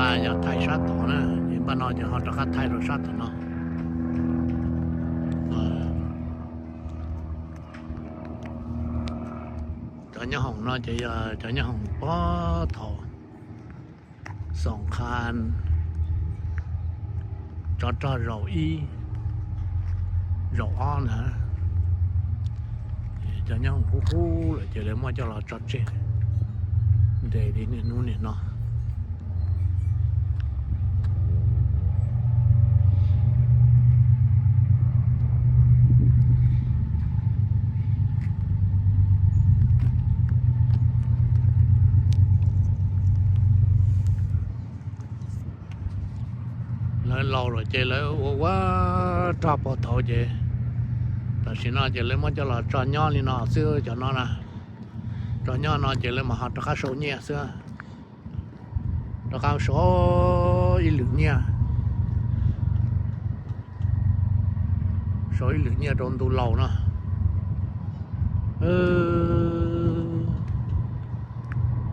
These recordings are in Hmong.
Yog thaij sab tod na, ces npaj no ces ho rov qab thaij rau sab tom no. Cov nyob hoom no ces yog cov nyob hoom puag thaum xoom qha tsov rog zaum ib zaum ob ntag. Cov nyob hoom qub qub lawm ces lawv muab coj los tso tseg nres li niaj hnub niaj no. Lawv laus lawm ces lawv ua ua rog puag thaud ces tam sim no ces lawv muab coj los tso nyob li no xwb cov no na. Tso nyob no ces lawv mam ho rov qab sau nyiaj xwb. Rov qab sau ib lwm nyiaj, sau ib lwm nyiaj rau ntu laus no.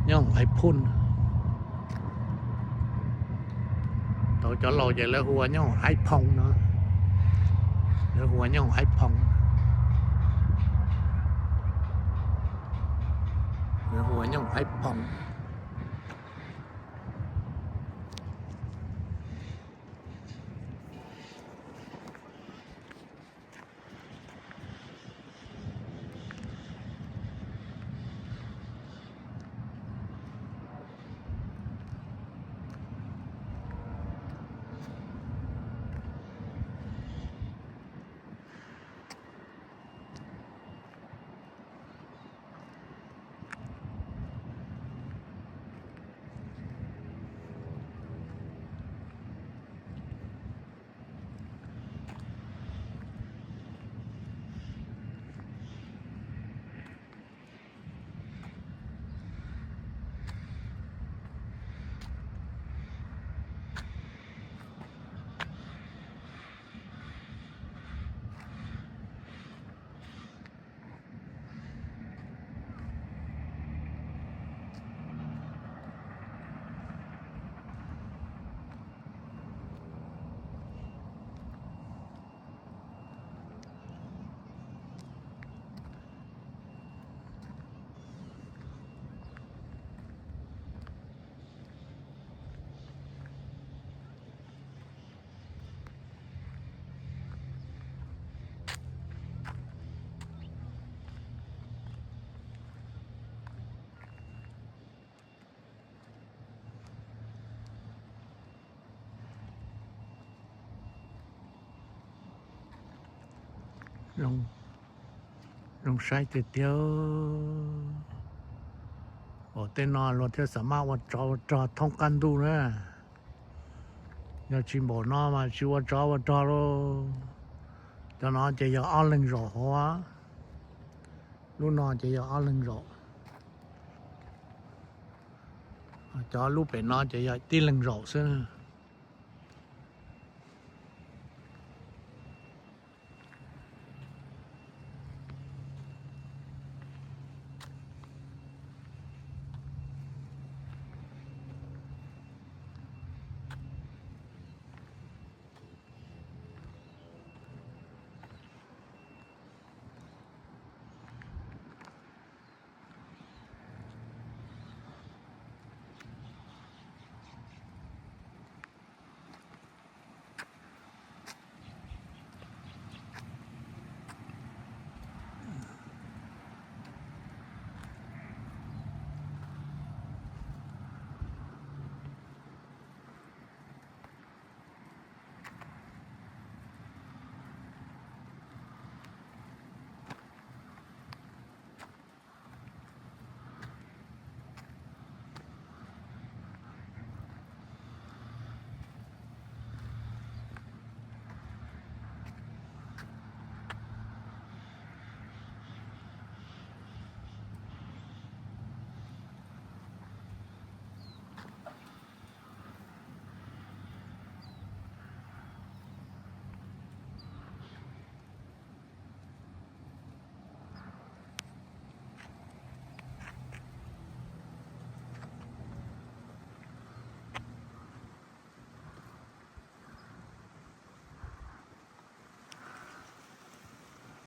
Nyob hoom Aiv Phooj, tau cov laus ces lawv hu ua nyob hoom Aiv Phooj no. Lawv hu ua nyob hoom Aiv Phooj, lawv hu ua nyob hoom Aiv Phooj. Zoo saib tiag tiag. Npaum tej no luag thiaj xam maj ua tsov ua rog thoob qab ntuj na. Yog tsis npaum no mas tsis ua tsov ua rog lauj. Cov no ces yog ob leeg zaum hauv. Lub no ces yog ob leeg zaum. Cov lub pem no ces yog tib leeg zaum xwb.